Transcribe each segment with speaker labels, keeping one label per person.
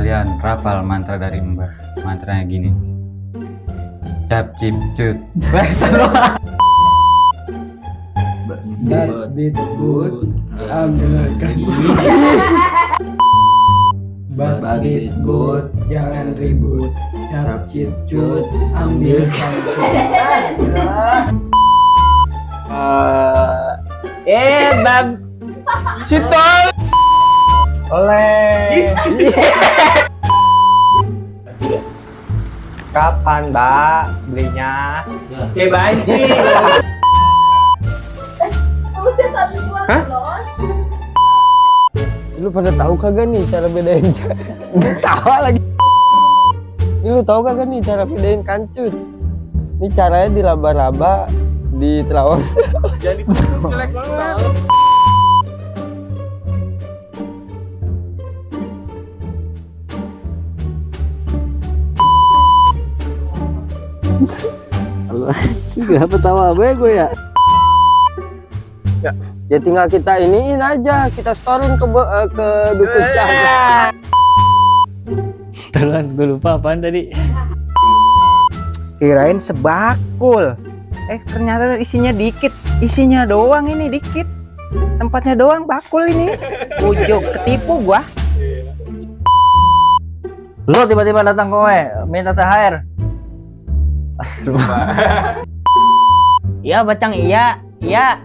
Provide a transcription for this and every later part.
Speaker 1: kalian rapal mantra dari Mbah. Mantranya gini. Cap cip cut.
Speaker 2: Bit but ambil kayu. Bit but jangan ribut. Cap cip cut ambil kayu.
Speaker 3: Bab Sitol.
Speaker 2: Oleh. Kapan, Mbak, belinya?
Speaker 3: Banci.
Speaker 4: Hah?
Speaker 5: Lu pada tahu kagak nih cara bedain tawa lagi. Ini lu tahu kagak nih cara bedain kancut? Ini caranya dilaba-laba di terawang.
Speaker 3: Jadi jelek banget.
Speaker 5: Kenapa tawa gue ya? Ya tinggal kita iniin aja, kita storein ke dukun Cah.
Speaker 4: Taruhan, gue lupa apaan tadi.
Speaker 6: Kirain sebakul. Ternyata isinya dikit. Isinya doang ini dikit. Tempatnya doang bakul ini. Ujung ketipu gua.
Speaker 7: Lu tiba-tiba datang ke gue minta THR.
Speaker 6: Iya, Bacang, iya. Iya.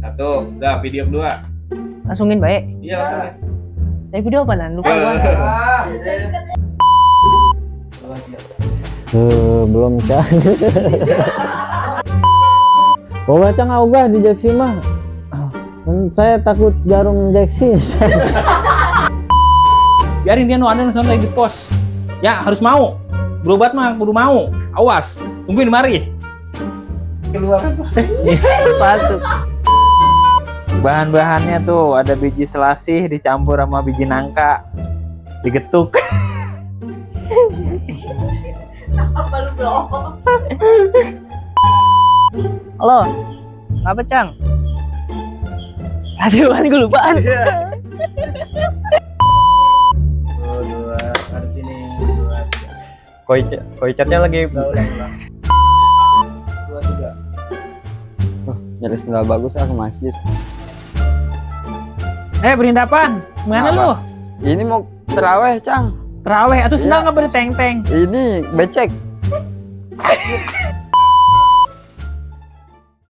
Speaker 3: Satu, enggak video kedua.
Speaker 6: Langsungin baik.
Speaker 3: Iya, langsung.
Speaker 6: Dari video apa nan? Lupa gua.
Speaker 5: Belum Cah. Oh Bacang ogah di Jaksi mah. Saya takut jarum injeksi.
Speaker 4: Biarin dia ada langsung lagi pos. Ya harus mau. Berobat mah kudu mau. Awas, tungguin mari.
Speaker 7: Keluar
Speaker 6: Masuk.
Speaker 7: bahan-bahannya tuh ada biji selasih dicampur sama biji nangka digetuk.
Speaker 4: Apa lu bro?
Speaker 6: Halo. Apa, Cang? Aduh, kan gue lupaan.
Speaker 7: Dua, harus ini dua. Koicatnya lagi. Dua, tiga.
Speaker 5: Nyaris nggak bagus ke masjid.
Speaker 4: Berindapan, mana lu?
Speaker 5: Ini mau teraweh, Cang.
Speaker 4: Teraweh atau sendal nggak beri teng-teng?
Speaker 5: Ini becek.